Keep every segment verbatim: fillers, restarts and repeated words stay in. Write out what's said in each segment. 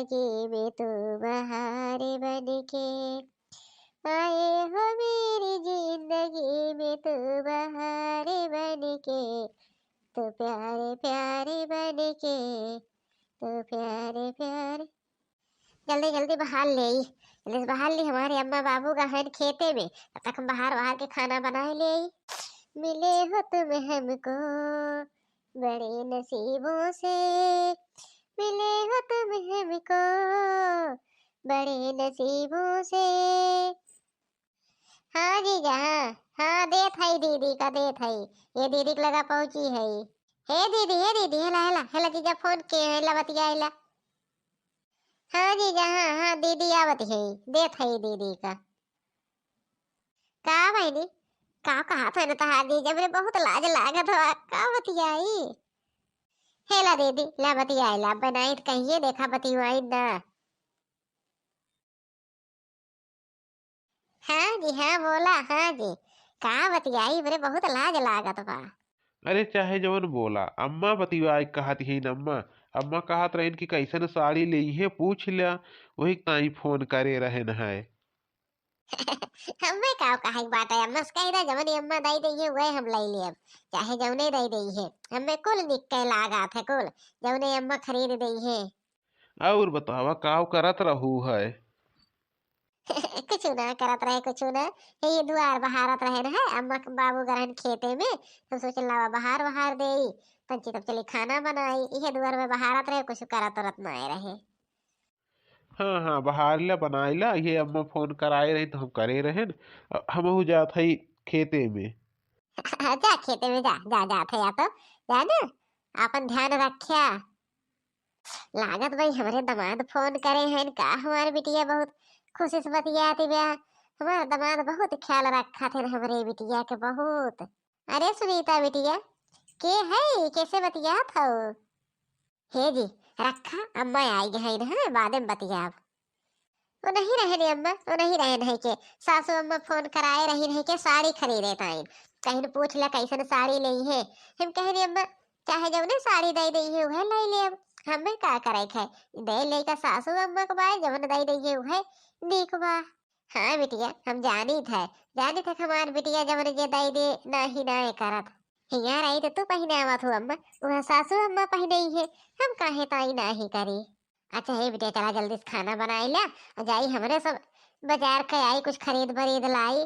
जिंदगी में तू बहार बन के आए हो, मेरी जिंदगी में तू बहार बन के, तू प्यारे प्यारे बन के, तू प्यारे प्यारे। जल्दी जल्दी बहार ले आई, जल्दी से बहार ली, हमारे अम्मा बाबू का है खेते में, तब तक हम बहार बहार के खाना बनाए ले आई। मिले हो तुम हमको बड़े नसीबों से, मिले हो तुम हमको बड़े नसीबों से। हाँ जीजा, हाँ, हाँ, देत हई दीदी का, देत हई। ये दीदी के लगा पहुँची हई। हे दीदी, हे दीदी, हेला, हेला, हेला जीजा फोन के, हेला बतियाइला। हाँ जीजा, हाँ, हाँ, दीदी आवत हई, देत हई दीदी का। का बहिनी, का कहत है ना तहार जीजा, हमरे बहुत लाज लागत बा, का बतियाई? हेला दीदी, ला बतियाइला, बनाई त कहिए, देखा बतियाई ना। हाँ जी, हाँ, बोला, हाँ जी। का बतियाई, हमरे बहुत लाज लागत बा। अरे, चाहे जवन बोला, अम्मा बतियाई कहत हीन अम्मा। अम्मा कहत रहिन कि कैसन साड़ी लेइहे, पूछ ल्या, वही ताई फोन करे रहन है। हमें का कहे के बाटे, अम्मा से कह दे, जवन अम्मा दई दइहे, वही हम लई लेब, चाहे जवने दई दइहे। हमें कुल निक के लागत है, कुल, जवने अम्मा खरीद दइहे। और बतावा, काव करत रहू है? कुछ ना करत रहे, कुछ ना। हे, ये दुआर बहारत रहे न है, अम्मा के बाबू गरहन खेते में, हम सोचन लावा बहार बहार देई, पंची तब चली खाना बनाई। इहे दुआर में बहारत रहे, कुछ करत उरत ना रहे। हाँ, हाँ, बहार ला, बनाई ला, ये अम्मा फोन कराए रही तो हम करे रहन। अ, हमहू जात हई खेते में। जा खेते में जा, जा, जात है या तो, जा ना, आपन ध्यान रख्या। लागत भाई हमरे दमाद फोन करे हैं का, हमार बिटिया बहुत खुशी से बतियात बा। हमार दमाद बहुत ख्याल रखत हैं हमरे बिटिया के बहुत। अरे सुनीता बिटिया, के है, कैसे बतियात हो? हे जी, रखा, अम्मा आई गई हैं, बादे में बतियाब। वो नहीं रहने अम्मा, वो नहीं रहने है के सासू अम्मा फोन कराए रही है के साड़ी खरीदे ताइन, कहिन पूछ ले कैसन साड़ी लेइहे। हम कहने अम्मा, चाहे जौने साड़ी दे दइहे उहे ले लेब, हमें का करे के है, दे ले का सासू अम्मा के बाय, जवन दे दइहे उहे नीक बा। हाँ बिटिया, हम जानित है, जानित है कि हमार बिटिया जवन जे दे दे, नाही ना करत। हियाँ रही तो तू पहिनावत हो अम्मा, वह सासू अम्मा पहिनइहे, हम काहे ताई नाही करी। अच्छा हे बिटिया, चला जल्दी से खाना बनाई ला, आ जाई हमरे सब बाजार के आई, कुछ खरीद बरीद लाई।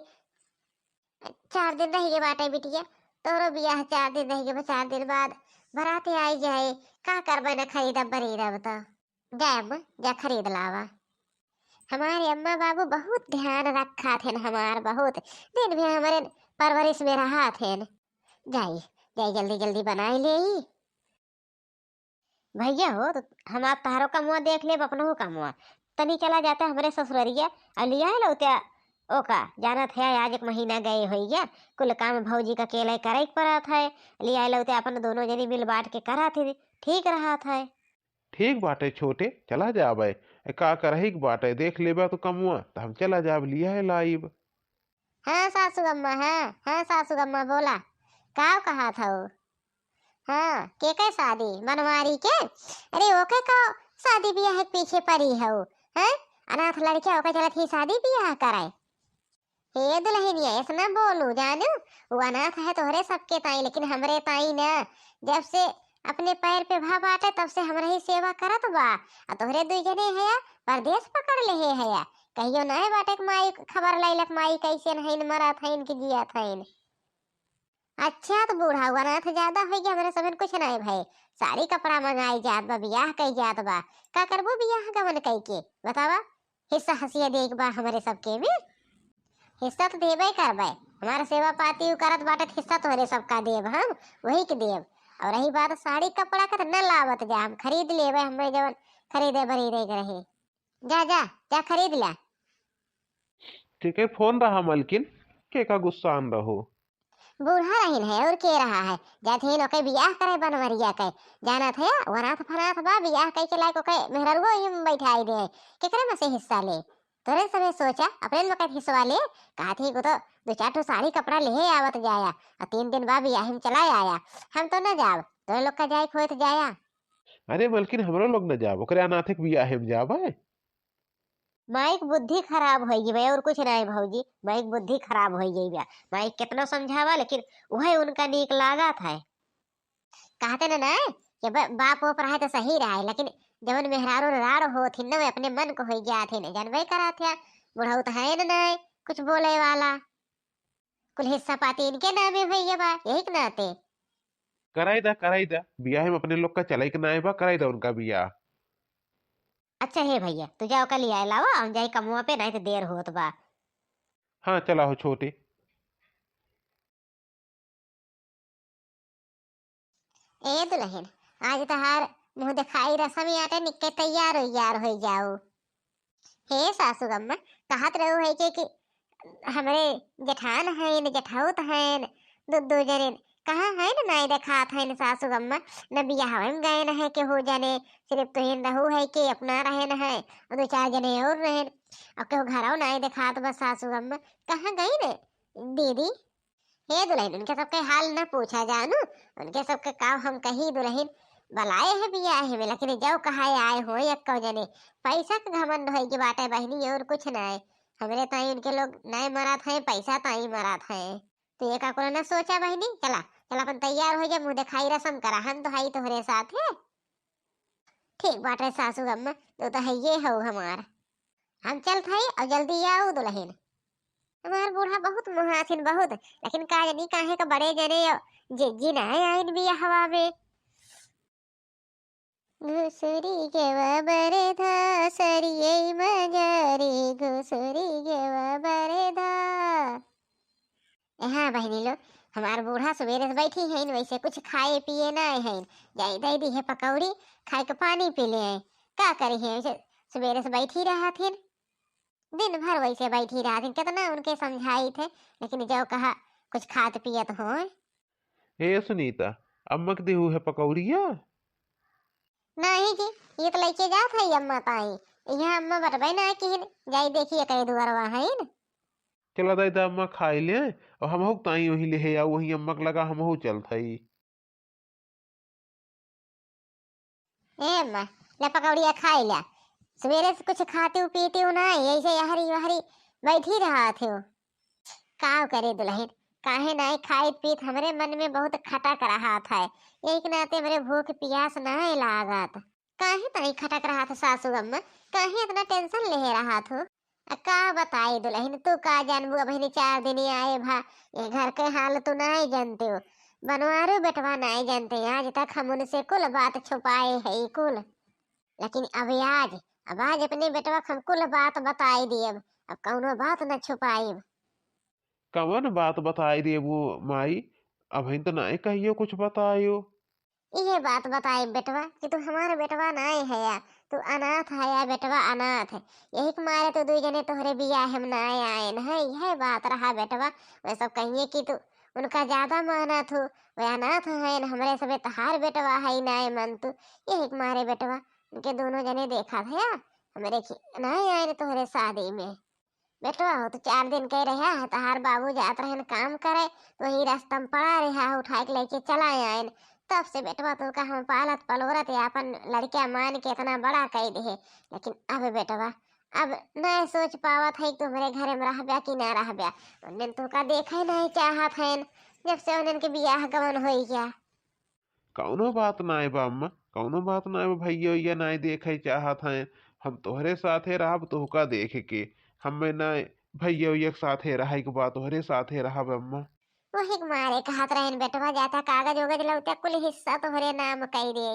चार दिन रह गए बाटे बिटिया, तोरो बियाह चार दिन रह गए, चार दिन बाद बराते आई जाए, का करबे न खरीदब बरीदब तो। जा अम्मा, जा खरीद लावा। हमारे अम्मा बाबू बहुत ध्यान रखा थे हमार, बहुत दिन भी हमारे परवरिश में रहा थे। जाई, जाई जल्दी जल्दी बनाई ले। भैया हो, तो हम आप तहारो कमुआ देख लेब, अपनहु कमुआ। तनी चला जाता हमरे ससुररिया, और लिया है लौत्या ओका, जानत है आज एक महीना गए होइया, कुल काम भौजी का अकेले करे के पड़त है, लिया है लौत्या अपन दोनों जनी मिल बांट के करत ही, ठीक रहत है। ठीक बाटे छोटे, चला जाबे, ए, का करही के बाटे, देख लेबा तो कमुआ, त हम चला जाब, लिया है लाइब। हाँ सासू अम्मा, हाँ, हाँ सासू अम्मा, बोला, का कहा था वो? हाँ, के के शादी? बनवारी के? अरे, ओके का शादी बियाह के पीछे पड़ी हो, हैं? अनाथ लड़किया ओके चलत ही शादी बियाह कराए। हे दुल्हनिया, ऐसे ना बोलू, जानू, वो अनाथ है तोहरे सबके ताई, लेकिन हमरे ताई ना। जब से अपने पैर पे भा बाटे, तब से हमरे ही सेवा करत बा। आ तोहरे दुई जने हया, परदेस पकड़ लेहे हया। कहियो नाय बाटे के माई खबर लैलक, माई कैसे हईन, मरत हईन कि जियत हईन। अच्छा, तो बूढ़ा हुआ ना, तो ज्यादा हो गया, हमरे सबन कुछ नहीं भाई। साड़ी कपड़ा मंगाई जात बा, बियाह कई जात बा, का करबो बियाह गवन कई के, बतावा? हिस्सा हसिया दे के बा हमरे सबके में। हिस्सा तो देबे करबे, हमार सेवा पाती उ करत बाटे, तो हिस्सा तोहरे सबका देब हम, वही के देब। और रही बात साड़ी कपड़ा के, तो न लावत जा, हम खरीद लेबे, हमें जवन खरीदे बरीदे के रहे। जा, जा, जा खरीद ला। ठीक है, फोन रहा मलकिन, के का गुस्सान रहो। बूढ़ा रहिन है और के रहा है, जात हिन ओके बियाह करे बनवरिया के। जानत है, वो अनाथ फनाथ बा, बियाह कई के लायक ओके मेहररुओ ही में बैठाई दे। केकरे में से हिस्सा ले? तोरे समय सोचा, अपने में के हिस्सा ले। कहत ही को तो दो चार ठो साड़ी कपड़ा ले आवत जाया, और तीन दिन बाद बियाह में चला आया। हम तो न जाब, तोरे लोग का जाए खोए तो जाया। अरे मलकिन, हमरो लोग न जाब, ओकरे अनाथे के बियाहे में जाब है। माई के बुद्धि खराब होइ गई बा, और कुछ नाहीं भौजी, माई के बुद्धि खराब होइ गई बा। माई के केतनो समझावा, लेकिन उहै उनका नीक लागत है। कहत न ना कि ब-, बाप ओप रहे तो सही रहे, लेकिन जवन मेहरारू राड़ होत हिन न, वे अपने मन को होइ जात हिन, जानबे करत है, बुढ़ऊ तो है न ना कुछ बोले वाला। कुल हिस्सा पाती इनके नामे होइ गया बा, यही के नाते। कराई दा, कराई दा, बियाहे में अपने लोग का चले के नाहीं बा, कराई दा उनका बियाह। अच्छा हे भैया, तू जाओ का लियाए लावा, हम जाई कमवा पे, नाहीं तो देर होत बा। हाँ, चला हो छोटे। ए दुलहिन, आज तहार मुँह देखाई रसम आटे, निक्के तैयार उइयार होइ जाओ। हे सासू अम्मा, कहत रहू है कि, कि हमरे जेठान हइन, जेठाउत हइन, दू, दू जने कहाँ हइन, नाहीं देखात हइन सासू अम्मा, न बियाहवे में गइन है केहू जने, सिर्फ तुहिन रहू है कि अपना रहेन है, और दू चार जने और रहेन, और केहू घरौ नाहीं देखात बा सासू अम्मा, कहाँ गइन दीदी? हे दुलहिन, उनके सबके हाल न पूछा जानू, उनके सबके का हम कही दुलहिन, बलाए है बियाहे में, लेकिन जौ कहाए आए हो एक्को जने, पैसा के घमंड होइ के बाटे बहिनी, और कुछ नाहीं। हमरे ताई उनके लोग नाहीं मरात हैं, पैसा ताई मरात हैं। तू एका कुल न सोचा बहिनी, चला, चला अपन तैयार होइ जा, मुँह देखाई रसम करा, हम तो हई तोहरे साथे। ठीक बाटे सासू अम्मा, तू तो हइये हऊ हमार। हम चलत हई और जल्दी आओ दुलहिन। हमार बूढ़ा बहुत मोहाथिन बहुत, लेकिन का जानी काहे का बड़े जने और जे जी ना आइन बियाहवा में। घुसुरी गेवा बरधा सरिये मजारी, घुसुरी गेवा बरधा। ए हाँ बहिनी लोग, हमार बूढ़ा सुबेरे से बैठी हइन, वैसे कुछ खाए पिए नाहीं हइन। जाई दे दी है पकौड़ी, खाए के पानी पी ले हैं। का करी है, वैसे सुबेरे से बैठी रहत हिन, दिन भर वैसे बैठी रहत हिन। कितना उनके समझाई थे, लेकिन जौ कहा कुछ खात पियत हो। हे सुनीता, अम्मा के देहू है पकौड़िया? नहीं जी, ये तो लेके जात है अम्मा ताई। यहाँ अम्मा बटबे ना किहिन, जाई देखिए कई दुआरवा हइन। चला दाई दा अम्मा खाई ले, और हमहू के ताई वहीं ले है, या वहीं अम्मा के लगा हमहू चलत हई। ए अम्मा, ले पकौड़िया खाई ले। सुबेरे से कुछ खाती हूँ पीती हूँ ना, ऐसे यहरी वहरी बैठी रहत हो। काव करे दुलहिन, काहे नाहीं खाइत पीत हमरे मन में बहुत खटक रहत है, यही के नाते हमरे भूख पियास नाहीं लागत। काहे ताई खटक रहत है सासू अम्मा, काहे इतना tension लेहे रहत हो? आ का बताई दुलहिन, तू का जानबू, अबहिन चार दिन आए भा, ये घर के हाल तू नाहीं जानते हो, बनवारू बेटवा नाहीं जानते, आज तक हम उनसे कुल बात छुपाए है कुल। लेकिन अब आज, अब आज अपने बेटवा के हम कुल बात बताई दियब, अब कौनो बात न छुपाइब। कवन बात बताई देबू माई? अबहिन तो नाहीं कहियो कुछ बतायो। इहे बात बताई बेटवा कि तू हमार बेटवा नाहीं है या, तू अनाथ है या बेटवा अनाथ है। यही के मारे तो दुई जने तोहरे बियाह में नाहीं आएन है, यह बात रहा बेटवा। वे सब कहिए कि तू उनका ज्यादा मानत हो, वे अनाथ हैं, हमरे सबे तहार बेटवा है, नाहीं मन तू। यही के मारे बेटवा उनके दोनों जने देखा था या, हमरे खी-, नाहीं आएन तोहरे शादी में। बेटवा हो तो चार दिन के रहा है, तहार बाबू जात रहन काम करे, तो वही रास्ता में पड़ा रहा, उठाए के लेके चला आएन। तब से बेटवा तो का हम पालत पलोरत या अपन लड़किया मान के इतना बड़ा कई दे, लेकिन अब बेटवा अब न सोच पावत है कि तू हमरे घरे में रहब्या कि ना रहब्या। उन्हन तो का देखे नहीं चाहत हैं, जब से उन्हन के बियाह गवन होई गया। कौनो बात नाय बा अम्मा, कौनो बात नाय बा, भैया उइया नाय देखे चाहत हैं। हम तोहरे साथे रहब, तोहका देख के। हमें नाय भैया उइया के साथे रहे के बा, तोहरे साथे रहब अम्मा। वही के मारे कहत रहन बेटवा, जाता कागज उगज लौटे, कुल हिस्सा तोहरे नाम कई दे।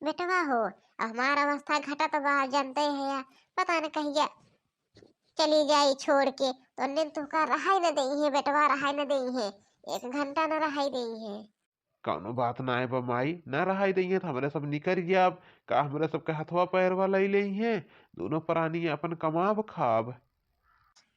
बेटवा हो, हमार अवस्था घटत बा, जनते है, पता न कहिया चली जाई छोड़ के, तो उन्हन तोहका रहाई न देई है बेटवा, रहाई न देई है, एक घंटा न रहाई देई है। कौनो बात नाय बा माई, ना रहाई देइहें त हमरे सब निकरि जाब। का हमरे सबके हथवा पैरवा लइ लेइहें? दूनो परानी आपन कमाब खाब।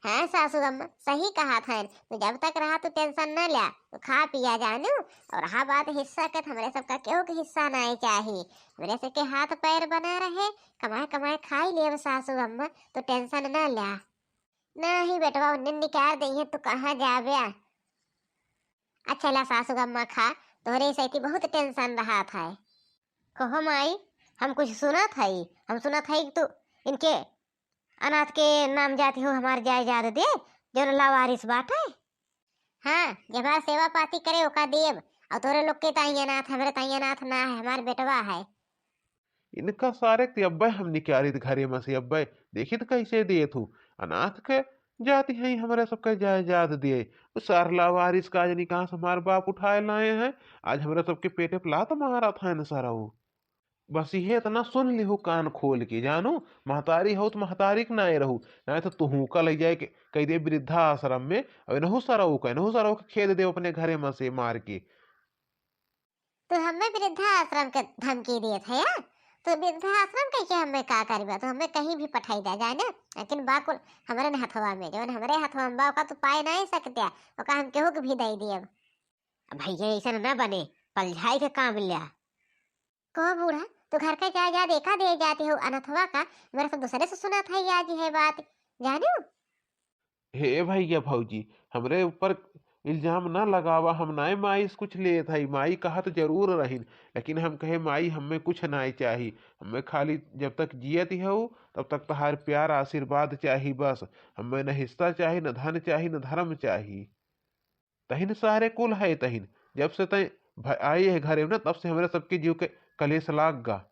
हाँ सासू अम्मा, सही कहत हन। तू जब तक रहा तू tension न ल्या, तू खा पिया जानू। और रहा बात हिस्सा के, त हमरे सबका केहू के हिस्सा नाय चाही। हमरे सबके हाथ पैर बना रहे, कमाए कमाए खाई लेब सासू अम्मा, तू tension न ल्या। नाही बेटवा, उन्हन निकार देइहें, तू कहाँ जाब्या? अच्छा ला सासू अम्मा खा, तोहरे सैती बहुत tension रहत है। कहो माई, हम कुछ सुनत हई, हम सुनत हई कि तू इनके अनाथ के नाम जाति हो हमार जायदाद दे, जौन लावारिस बाटे। हाँ, जे हमार सेवा पाती करे ओका देब, और तोरे लोग के ताई अनाथ, हमरे ताई अनाथ ना है, हमार बेटवा है। इनका सारे के अब्बे हम निकालित घरे में से, अब्बे देखित कैसे देत हूँ। अनाथ के जाति है, हमरे सबके जायदाद दिए। उ सार लावारिस का जनी कहाँ से हमार बाप उठाए लाए हैं, आज हमरे सबके पेटे पे लात मारत है न सरऊ। बस इहे इतना सुन लिहू कान खोल के, जानू, महतारी हो तो महतारी के नाए रहू, नाए तो तुहू का ले जाए के कह दे वृद्धाश्रम में, और इनहू सरऊ का, इनहू सरऊ के खेद दे अपने घरे में से मार के। तू हमें वृद्धाश्रम के धमकी देत है, हाँ? तू वृद्धाश्रम के के हमें का करबा? तू हमें कहीं भी पठाई दे जाए ना, लेकिन बा कुल हमरे न हथवा में, जवन हमरे हथवा में बा, ओका तू पाए नहीं सकते, ओका हम केहू के भी दे दियब। भैया, ऐसा ना बने, पलझाई के काम लिया। को बूढ़ा, तू घर का जायदाद एका दे जाती हो अनथवा का, मेरे से दूसरे से सुनत है आज है बात, जानू? हे भैया भौजी, हमरे ऊपर इल्जाम ना लगावा, हम नाय माई से कुछ लेत हई, माई कहत जरूर रहिन, लेकिन हम कहे, "माई, हमें कुछ नाय चाही, हमें खाली जब तक जियत हऊ, तब तक तहार प्यार आशीर्वाद चाही बस, हमें न हिस्सा चाही, न धन चाही, न धर्म चाही।" तहिन सारे कुल है तहिन, जब से तैं भ-, आई है घरे में ना, तब से हमरे सबके जीव के कलेश लाग गा।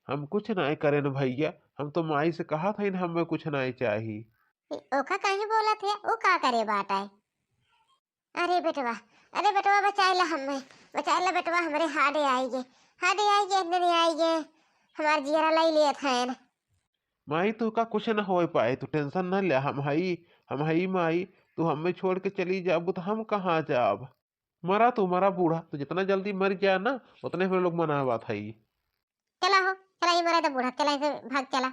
हम कुछ नाय करेन भैया, हम तो माई से कहा था हमें कुछ नाय चाही। ए, ओका काहे बोलत है? ऊ का करे बाटे? अरे बेटवा, अरे बेटवा, बचाए ला हमें, बचाए ला बेटवा, हमरे हाडे आई गे, हाडे आई गे, इन्ने आई गे, हमार जियरा लाई लेत हैं। माई, तू का कुछ न होए पाए, तू टेंशन न ले, हम हई, हम हई माई, तू हमें छोड़ के चली जाबू तो हम कहाँ जाब? मरा तू, मरा बूढ़ा, तू जितना जल्दी मर गया ना, उतने हम लोग मनावत हई। चला हो, चला, ये मरे तो बूढ़ा, चला, इसे भाग चला।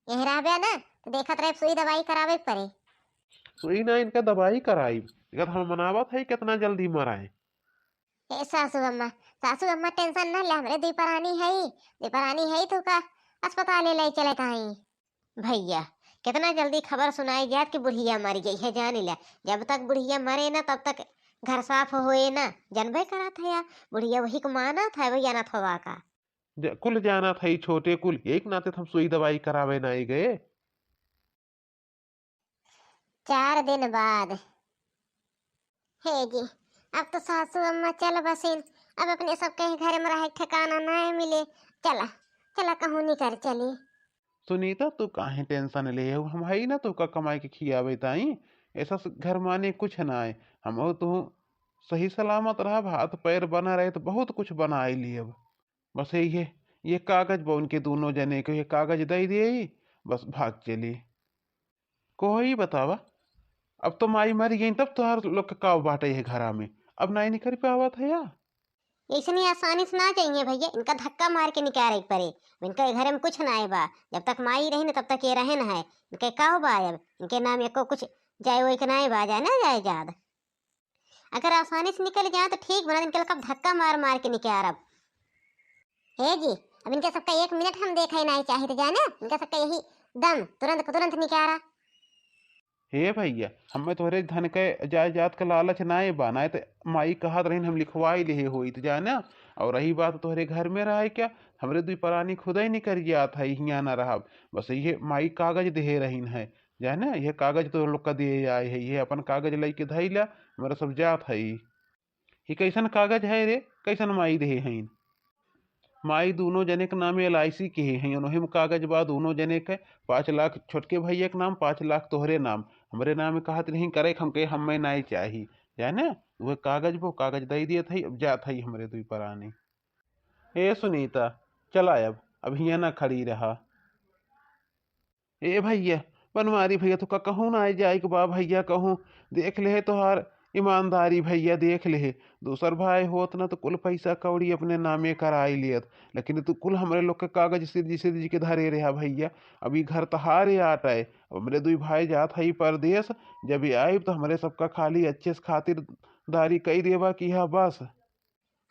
यहीं रहबे ना, तो देखत रहे, सुई दवाई करावे के पड़े। सुई ना, इनका दवाई कराई, देखत हम मनावत है कितना जल्दी मराए। ए सासू अम्मा, सासू अम्मा, टेंशन ना ले, हमरे दुई परानी है, दुई परानी है, तू का अस्पताल ले चले ताई। भैया, कितना जल्दी खबर सुनाई जात कि बुढ़िया मर गई है, जान ले। जब तक बुढ़िया मरे ना, तब तक घर साफ होए ना, जानबे करत है यार, बुढ़िया वही को मानत है, वही अनाथ हवा का। ज-, कुल जानत है, छोटे कुल, यही के नाते तो हम सुई दवाई करावे ना ही गए। चार दिन बाद। हे जी, अब तो सासू अम्मा चल बसिन, अब अपने सबके घर में रहे ठिकाना नहीं मिले। चला, चला कहूँ निकर चली। सुनीता, तू काहे टेंशन ले हो? हम हई ना तोका कमाई के खियावे ताई। ऐसा स-, घर माने कुछ ना आए। हम तू सही सलामत रहा, हाथ पैर बना रहे तो बहुत कुछ बनाए लिए। अब बस यही है, ये कागज बा उनके दोनों जने के, ये कागज दे दिए, बस भाग चली। कोई बतावा, अब तो माई मर गई, तब तोहार लोग के का बाटे है घरा में, अब नाई निकल पावत है या? ऐसनी आसानी से ना जाइए भैया, इनका धक्का मार के निकाले के पड़े। इनका घर में कुछ ना आए बा, जब तक माई रही ना तब तक ये रहे ना है। इनके का बा अब, इनके नाम एको कुछ जाए वो एक ना आए बा, जाए ना जाए जाद। अगर आसानी से निकल जाए तो ठीक बना, इनके लोग का धक्का मार मार के निकालब। हे जी, अब इनके सबका एक मिनट हम देखे नहीं चाहिए तो जाने, इनका सबका यही दम तुरंत तुरंत निकारा। हे भैया, हमें तोहरे धन के जायदाद के लालच नाय बा, नाय त माई कहत रहिन हम लिखवाई लिहे होइत जाना। और रही बात तोहरे घर में रहे क्या, हमरे दुई परानी खुदे निकर जात है, हियाँ ना रहब। बस ये माई कागज देहे रहिन है जाना, ये कागज तो लोग का दिए आए है, ये अपन कागज लेके धइला, हमारा सब जात है। ई कैसन कागज है रे, कैसन माई देहे हईन? माई दूनो जने के नामे एल आई सी किहे हईन, ओनोहे में कागज बा दूनो जने के, पाँच लाख छोटके भैया के नाम, पाँच लाख तोहरे नाम। हमरे नाम कहत रही करे, हम कहे हमें नाई चाही, जाने? उहे कागज बा, कागज दे दिए थई, अब जात हई हमरे दुई परानी। ए सुनीता, चला अब, अब हियाँ ना खड़ी रहा। ए भैया, बनवारी भैया, तू का कहूँ ना आए जाए के बा भैया, कहूँ देख ले तोहार ईमानदारी भैया, देख ले। दूसर भाई होत ना तो कुल पैसा कौड़ी अपने नामे कराई लेत, लेकिन तू कुल हमरे लोग के कागज सिरजी सिरजी के धरे रहा भैया। अभी घर तहारे आट आए, अब हमरे दुई भाई जात हई परदेस, जब ये आइब तो हमरे सबका खाली अच्छे से खातिरदारी कई देबा कि हाँ बस।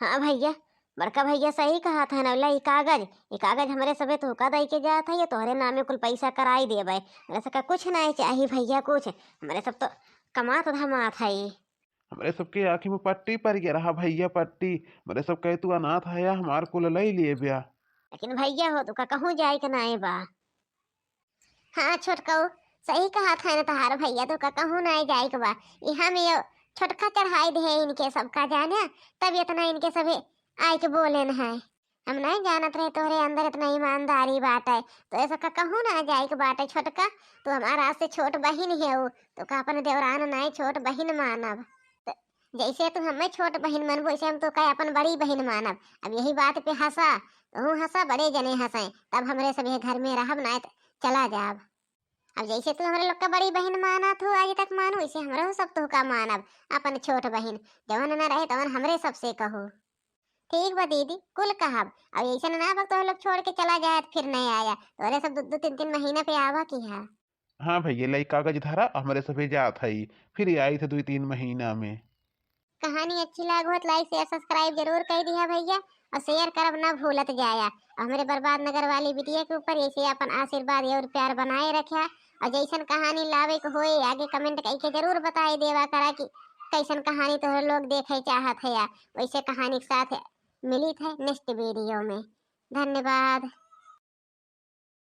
हाँ भैया, बड़का भैया सही कहत है नवला, ई कागज, ई कागज हमरे सबे तोहका दई के जात है, ये तोहरे नामे कुल पैसा कराई देबे। हमरा सबका कुछ नहीं चाही भैया, कुछ। हमरे सब तो कमात धमात है। हमरे सबके आँखी में पट्टी पड़ गया रहा भैया, पट्टी। हमरे सब कहे तू अनाथ है या हमार कुल लई लिए ब्या। लेकिन भैया हो, तू का कहूँ जाए के नाई बा। हाँ छोटकऊ, सही कहत है ना तोहार भैया, तू का कहूँ नाई जाए के बा। यहाँ में ये छोटका चढ़ाई दे इनके सबका जाने, तब इतना इनके सभी आए के बोले न है। हम नहीं जानत रहे तोहरे अंदर इतना ईमानदारी बाटे, तो ऐसा का कहूँ ना जाए के बाटे छोटका। तू हमारा से छोट बहिन है, तो का अपन देवरान नहीं, छोट बहिन मानब। तो जैसे तू हमें छोट बहिन मानबो, वैसे हम तो का अपन बड़ी बहिन मानब। अब यही बात पे हंसा, तू हंसा, बड़े जने हंसे, तब हमरे सब ये घर में रहब ना, तो चला जाब। अब जैसे तू हमरे लोग का बड़ी बहिन मानत हो आज तक मानो, वैसे हमरो सब तो का मानब, अपन छोट बहिन। जवन न रहे तवन हमरे सबसे कहो। ठीक बा दीदी, कुल कहब। अब ऐसे ना बा तोहरे लोग छोड़ के चला जाए, फिर नहीं आया, तोहरे सब दो दो तीन तीन महीना पे आवा की है। हाँ भैया, लाई कागज धरा, हमरे सभे जात हई, फिर आई थे दो तीन महीना में। कहानी अच्छी लाग हो तो like, share, subscribe जरूर कर दिया भैया, और share करब ना भूलत जाया। और हमरे बर्बाद नगर वाली बिटिया के ऊपर ऐसे अपन आशीर्वाद और प्यार बनाए रखा, और जैसन कहानी लावे के होए आगे comment करके जरूर बताए देवा करा कि कैसन कहानी तोहर लोग देखे चाहत है, या वैसे कहानी के साथ मिलित है next video में। धन्यवाद।